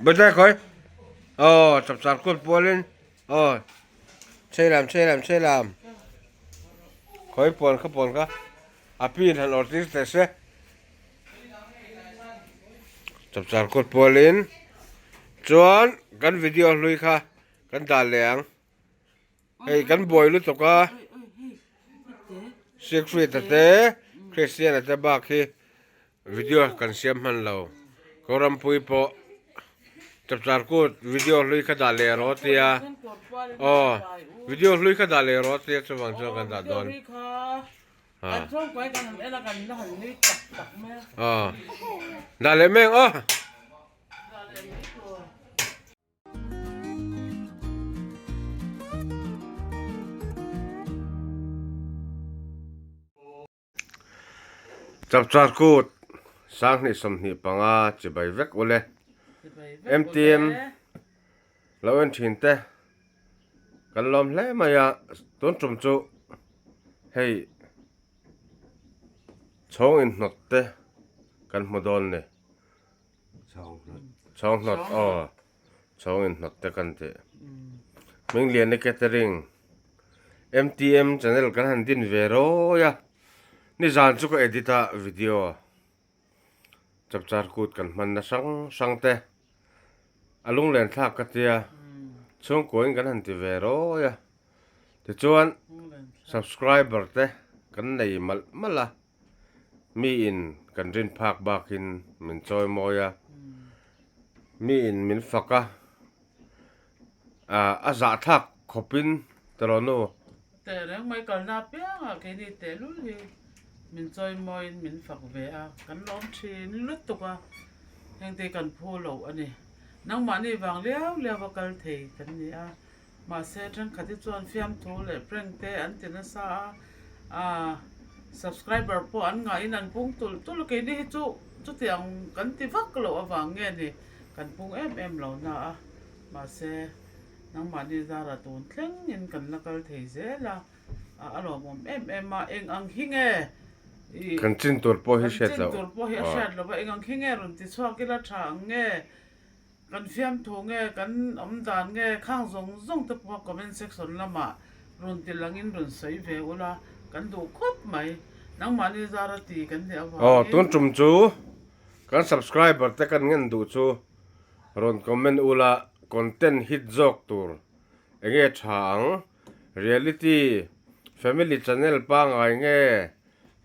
Bawihte khawi aw chapchar kut pualin aw chei lam chei lam chei lam khawi puan kha puan kha a pin han awrh tir teh se chapchar kut pualin chuan kan video hlui kha kan dah leh ang. Hei kan buai lutuk a, Siegfried a te Christian a te bak hi video kan siam hman lo, Korampui pawh chapchar kut video hlui kha dah leh rawh tia aw video hlui kha dah leh rawh tia chuvang chuan kan dah dawn. Aw dah leh mek aw. Chapchar kut 2025 chibai vek ule. MTM lo en thin te kan lawm hle mai a tun tum chu hei chhawng inhnawt te kan hmu dawn ni. Chhawng hnawt aw chhawng in hnawt te kan tih Hmingliana catering MTM channel kan han din ve rawi a nizan chu ka edit a video chapchar kut kan hman na hrang hrang te a lunglen thlak ka tia chhungkua in kan han ti ve rawi a tichuan subscriber te kan nei malh malh a. Miin kan rin phak bakin min chawi mawi a, miin min fak a, a zahthlak khawpin tiraw nu? Teh reng mai kalna apiangah keini tehlul hi min chawi mawiin min fak ve a, kan lawm thin lutuk a, hengte kan phu loh a ni. Nangmahni vang liau liau a kal thei kan ni a. Mahse thenkhat hi chuan fiamthu leh prank te an ti nasa a, aah subscriber pawh an ngahin an pung tulh tulh a, keini hi chu chutiang kan ti vak loh avang nge ni kan pung em em lo na a, mahse nangmahni zarah tun thlengin kan la kal thei zel a, ah a lawmawm em em a, eng ang hi nge ih Kan chin tur pawh hi hriat loh. Kan chin tur pawh hi a hriat loh a, eng ang hi nge rawn ti chhuak ila tha ang nge Kan fiamthu nge, kan awm dan nge, khang zawng zawng te pawh comment section lamah rawn ti langin rawn sawi ve ula, kan duh khawp mai. Nangmahni zara ti kan nih avangin. Aw, tun tum chu kan subscriber te kan ngen duh chu rawn comment ula, content hit zawk tur enge tha ang, reality, family channel pangai nge,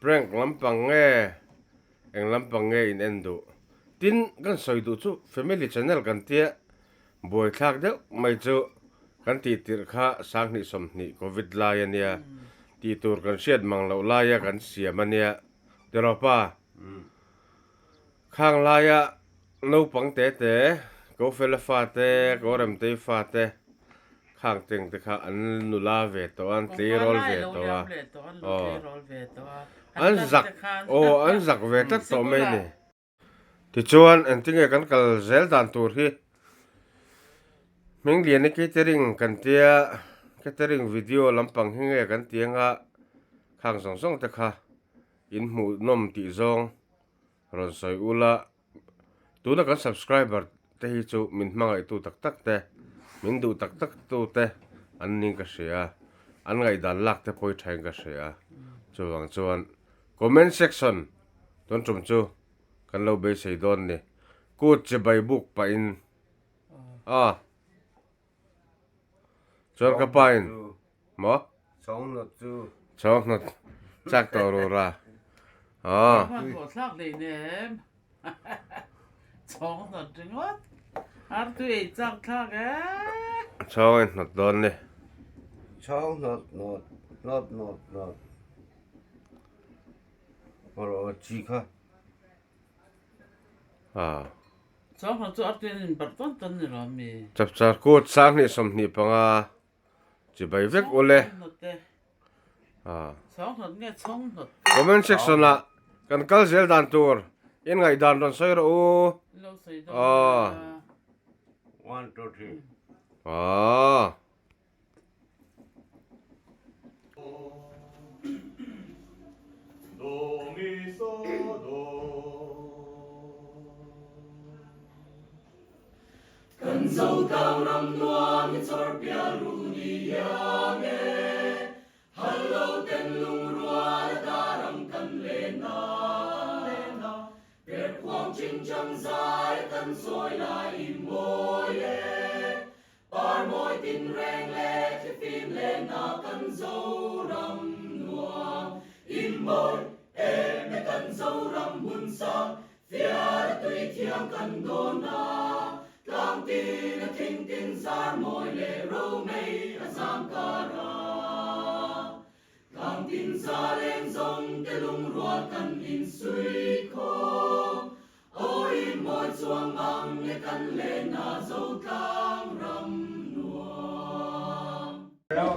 prank lampang nge, Eng lampang nge in en duh? Tin, kan sawi duh chu family channel kan tia buaithlak deuh mai chu kan tih tirh kha 2020 covid lai a nia, tih tur kan hriat mang loh laia kan siam a nia tiraw pa? Khang laia naupang te te, ko Fela fate, ko Remtei fate khang teng te kha an nula ve tawh a, an tleirawl ve tawh a, aw. An zak aw an zak ve tlat tawh mai a ni. Tichuan engtinge kan kal zel dan tur hi Hmingliana catering kan tia catering video lampang hi nge kan ti anga khang zawng zawng te kha in hmuhnawm tih zawng rawn sawi ula Tuna kan subscriber te hi chu min hmangaihtu tak tak te, min duh tak tak tu te an ning ka hria, an ngaihdan lak te pawh hi thain ka hria. Chuvang chuan comment section tun tum chu kan lo beisei dawn ni. Kut chibai buk pahin a. Chuan ka pa in maw? Chhawnghnawt chu. Chhawnghnawt chak tawh ru ra. Aw. Hmanhmawh thlak hlei nem. Chhawnghnawt ringawt. Artui ei chak thlak e. Chhawng in hnawt dawn ni. Chhawnghnawt hnawt hnawt hnawt hnawt. Rawh chi kha. Aw. Chawnghnawt chu artui an inbarh tawn tawn ni lo ami? Chapchar kut 2025 chibai vek ule. Chawnghnawt nge chawnghnawt? Comment section ah kan kal zel dan tur in ngaihdan rawn sawi rawh u. Lo sawi dawn nia. 1 2 3. Aw.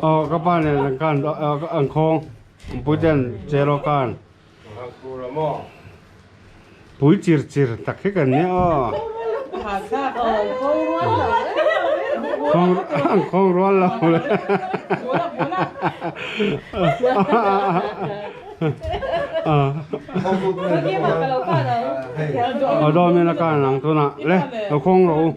Aw ka pa nen an kan an khawng an pui ten cheraw kan pui chir chir tak hi kan nia aw an khawng rual lo le a dawm in a kan ang tunah le lo khawng rawh u.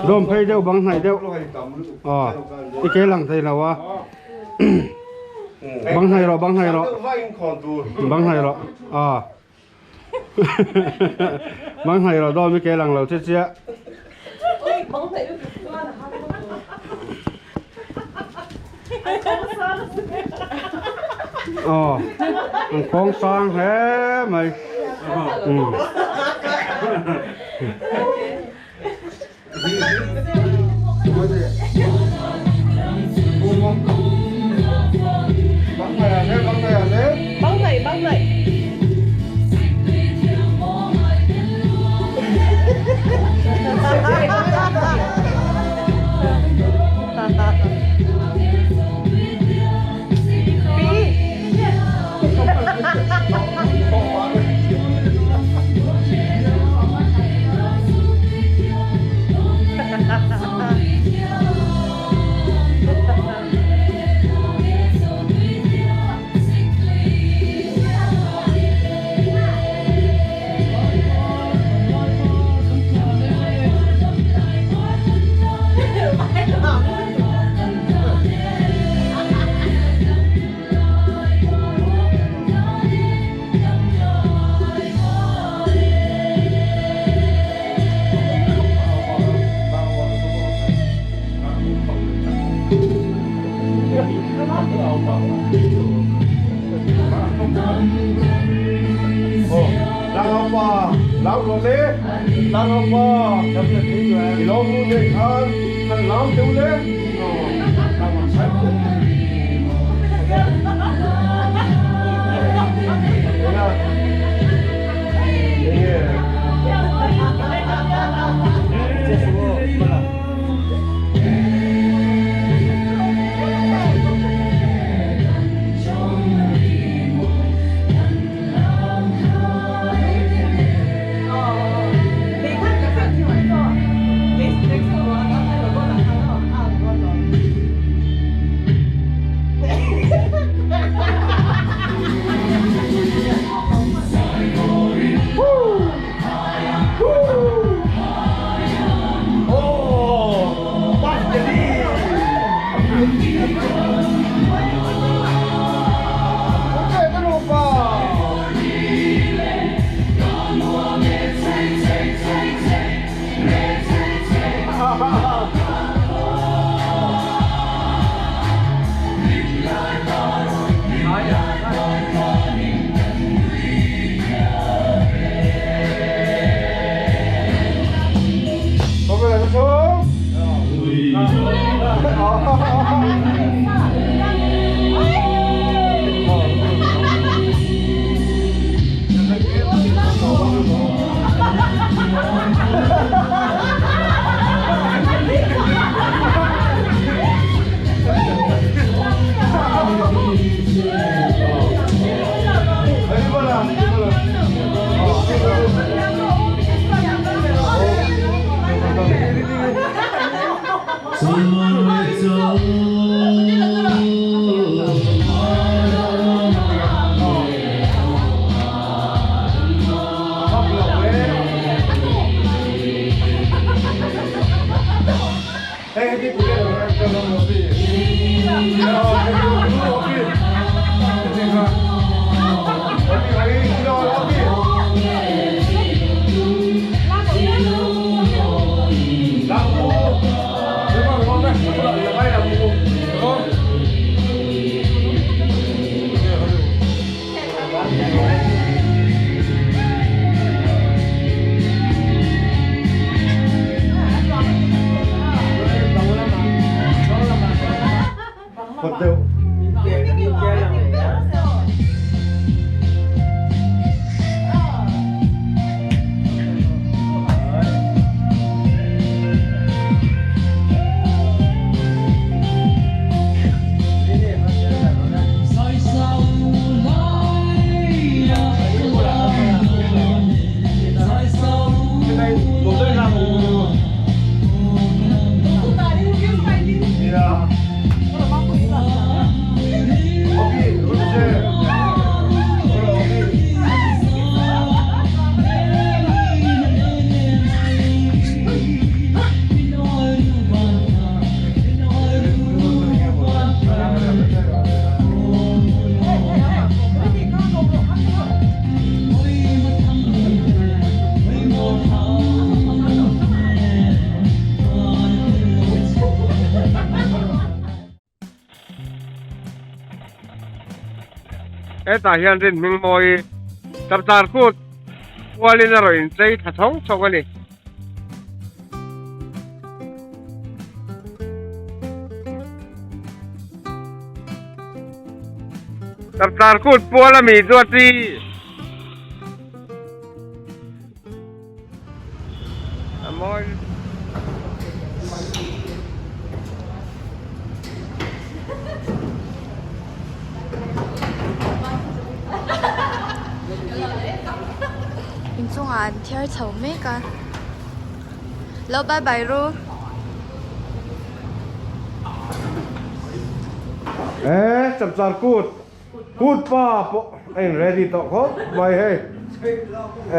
Dawm phei deuh bang hnaih deuh aw i ke lang thei lo a bang hnaih rawh bang hnaih rawh bang hnaih rawh aw bang hnaih rawh dawm i ke lang lo che chiah. Aw an khawng sang hle mai umm. Hot deuh. Hetah hian rin hming mawi chapchar kut kualin a rawn inchei thla chhawng chhawng a ni. Chapchar kut pual ami chu a chi. A mawi. Inchungah an thiar chho mek a. Lo bye bye ru. Eh chapchar kut kut pa pawh a in ready tawh khawp mai hei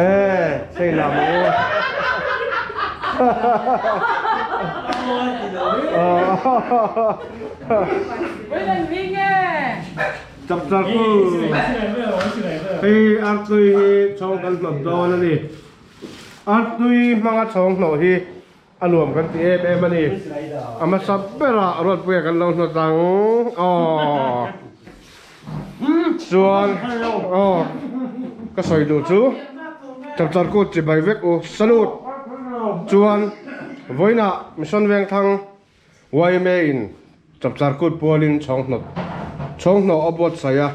eh chei lam u chapchar kut hei artui hi chhawng kan hlawt dawn a ni. Artui hmanga chhawng hnawh hi a nuam kan ti em em a ni. A hmasa berah Ruatpuia kan lo hnawt ang aw. Chuan aw ka sawi duh chu chapchar kut chi bai vek u salute. Chuan vawiinah Mission Vengthang yma in chapchar kut pualin chhawng hnawt chhawng hnawh a buatsaih a.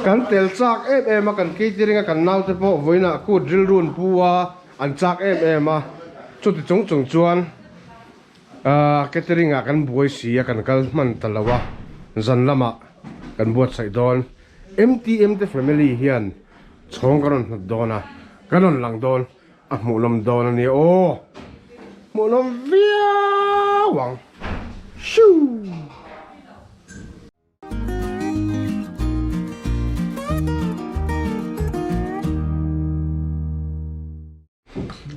Kan tel chak em em a, kan catering a kan naute pawh vawiinah kut rilrun pu a, an chak em em a. Chuti chung chung chuan ahh catering ah kan buai si a, kan kal hman ta lo a, zan lamah kan buatsaih dawn. MTM te family hian chhawng kan rawn hnawt dawn a, kan rawn lang dawn. A hmuhnawm dawn a nia aw. Hmuhnawm viau ang. Shoo!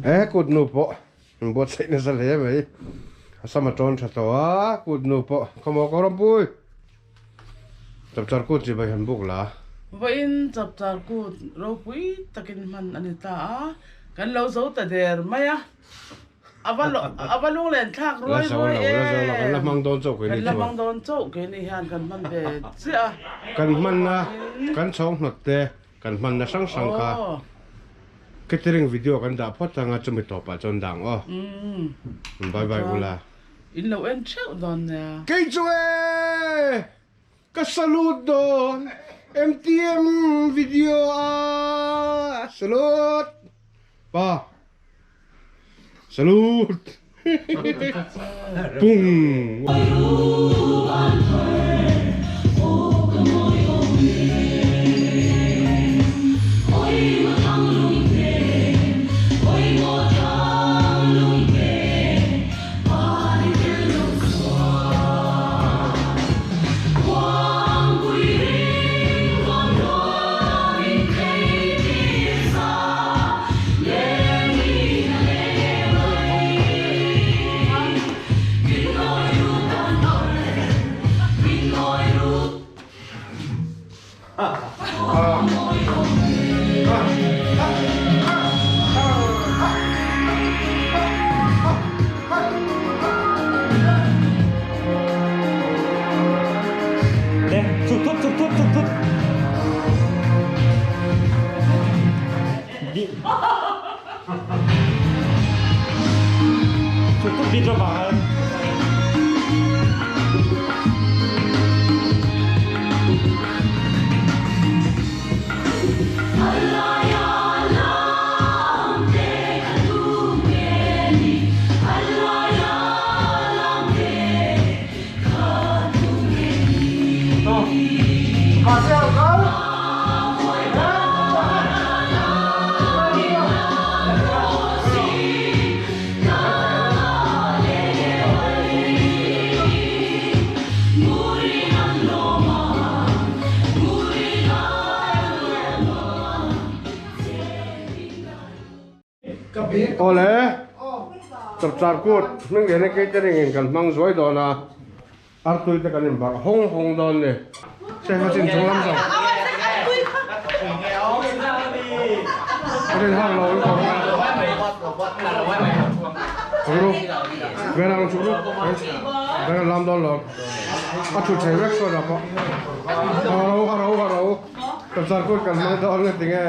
He kut nu pawh an buatsaih nasa hle mai. A sam a tawn tha tawh a, kut nu pawh khawmaw ka rawmpui. Chapchar kut chi bai han buk la. Vawiin chapchar kut ropui takin hman a ni ta a, kan lo zo ta der mai a, a va lunglen thlak ruai ruai em! La zo lo, kan la hmang dawn chauh keini chuan. Kan la hmang dawn chauh keini hian kan hman ve chiah a. Kan hmanna, kan chhawng hnawt te, kan hmanna hrang hrang kha catering video kan dah phawt anga chumi tawpah chuan dah ang aw. Bye bye ula. In lo en theuh dawn nia. Kei chu e! Ka salute dawn MTM video a salute pa salute pung. Awle, chapchar kut hming lian hi catering in kan hmang zuai dawn a, artui te kan inbarh hawng hawng dawn ni. Cheng a chin chung lam zawng. A rin hak lo in kawr kha. Ru, vera ang chu ru. Vera lam dawn lo. A thu thei vek sawn a pawh. A ro a ro a ro. Chapchar kut kan hmang dawn nge tinge.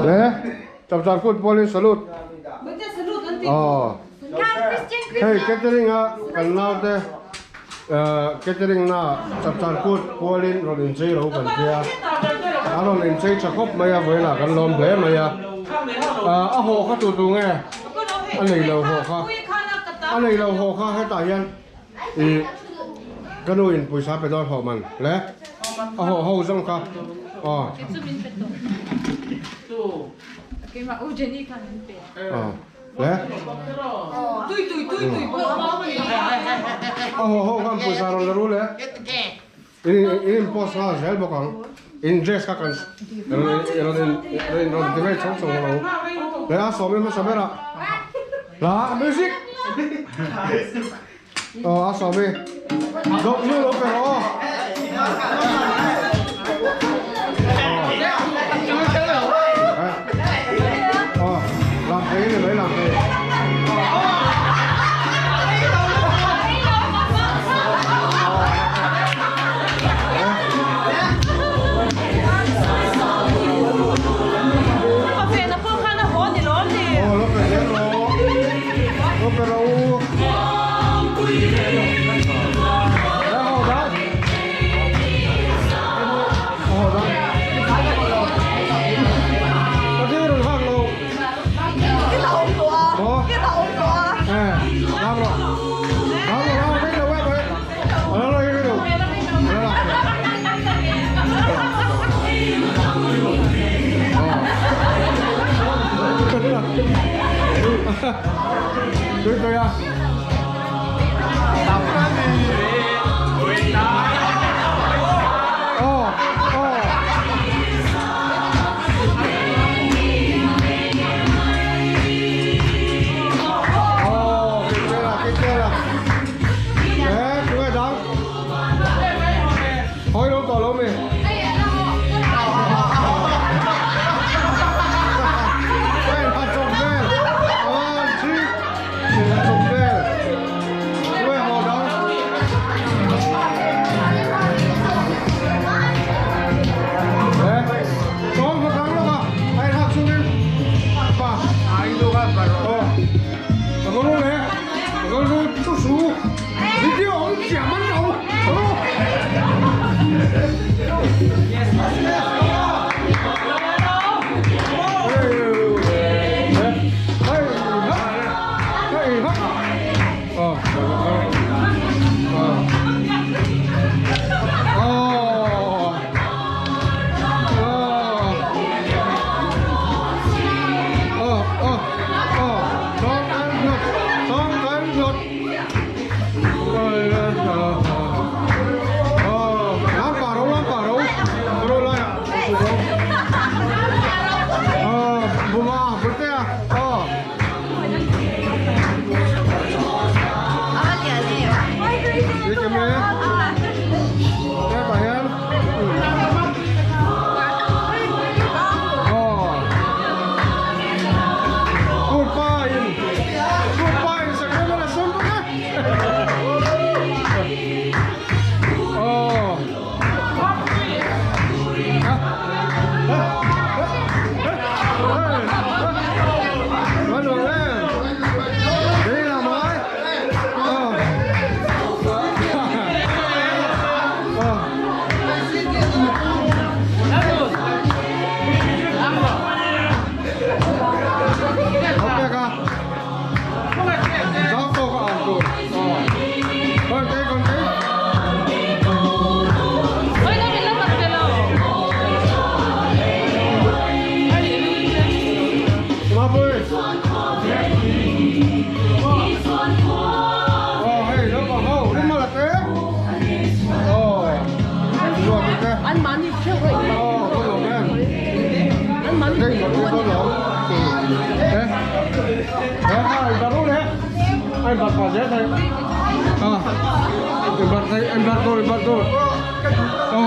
Le, chapchar kut pawlin salute. Aw. Hei catering a kan naute catering na chapchar kut pualin rawn inchei ro kan tia. A rawn inchei tha khawp mai a vawiinah kan lawm hle mai a. A haw kha tu tu nge? A nei lo haw kha. A nei lo haw kha hetah hian I ka nu in pawisa pe dawn hawh man le a hawh ho zawng kha aw. Aw le a hawh ho khan pawisa rawn la ru le in in in post nghal zel bawk ang in dress kha kan rawn in rawn rawn ti mai chhawng chhawng lo le a sawm i hmasa berah hla music. Aw a sawm i dawk nu lo pe rawh aw. Aw lam phei ni mai lam phei. Aw lo pe zel rawh. Tui tui a. Aw aw. Aw kei tel a kei tel a. Eh tunge dang. Hawi lo tawh lo mi. zel thei a inbarh thei inbarh tur inbarh tur a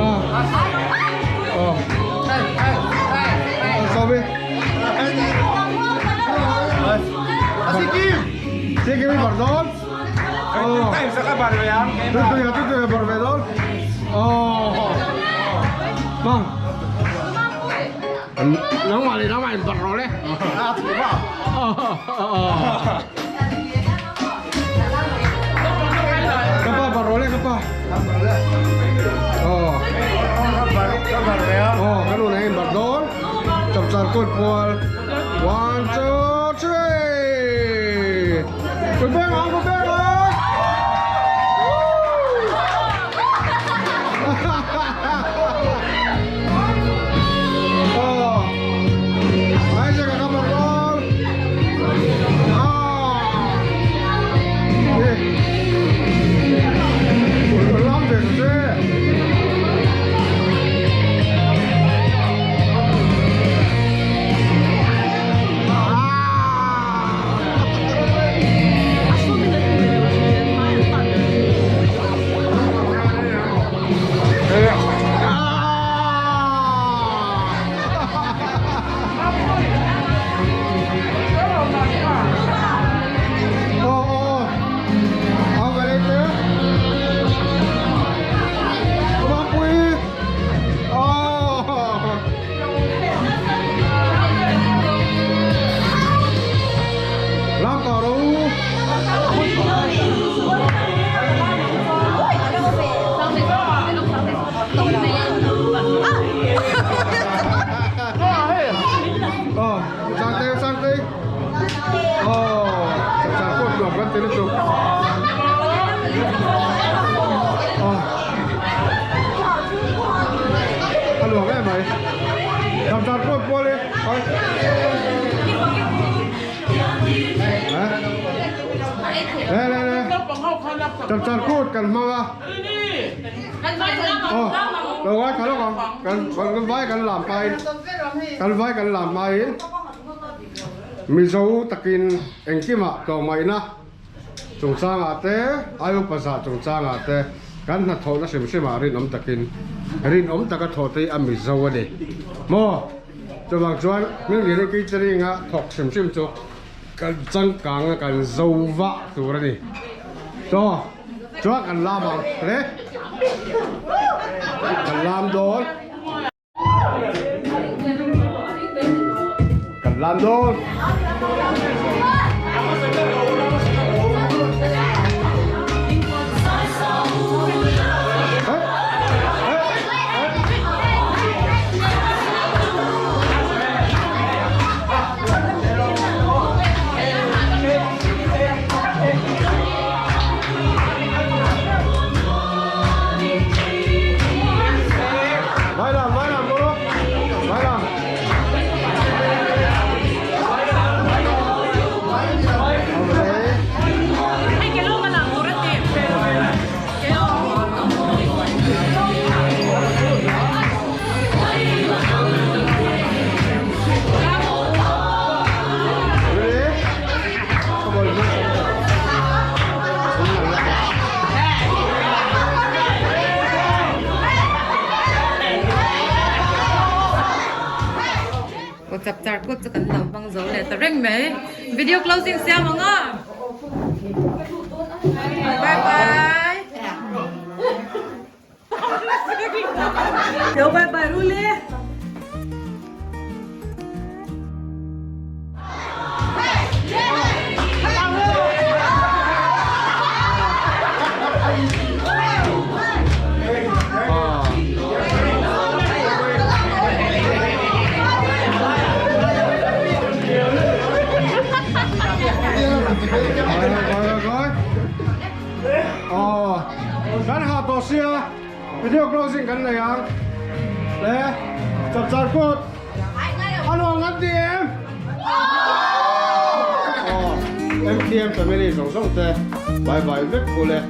a a sawmi Sikkim i barh dawn Tui tui tui barh ve dawn Vâng Nangmah leh nangmah in barh rawh le Ka pa barh rawh le ka pa Ka nu nen in barh dawn Chapchar kut pual One two three Kut beng ang kut beng ang Chapchar kut kan hmang a aw lo ngai kha lawk ang kan kan vai kan lam hmain kan vai kan lam hmain Mizo takin engkimah tlawmngaihna chungchangah te Aiupa zah chungchangah te kan hnathawhna hrim hrimah rinawm takin rinawm taka thawh te hi a Mizo a ni maw chuvang chuan Hminglian catering a thawk hrim hrim chu Kan changkang a kan zo vah tur a ni. Chaw chuan kan lam ang hle. Kan lam dawn. Kan lam dawn. Vai lam, vai lam bawk. Vai lam. Chapchar kut chu kan lo hmang zo leh ta reng mai video closing siam ang a bye bye Yo bye bye Ruli. Aw kan ha tawh sia video closing kan nei ang le chapchar kut a nuam kan ti em aw MTM family zawng zawng te bye bye vek u le.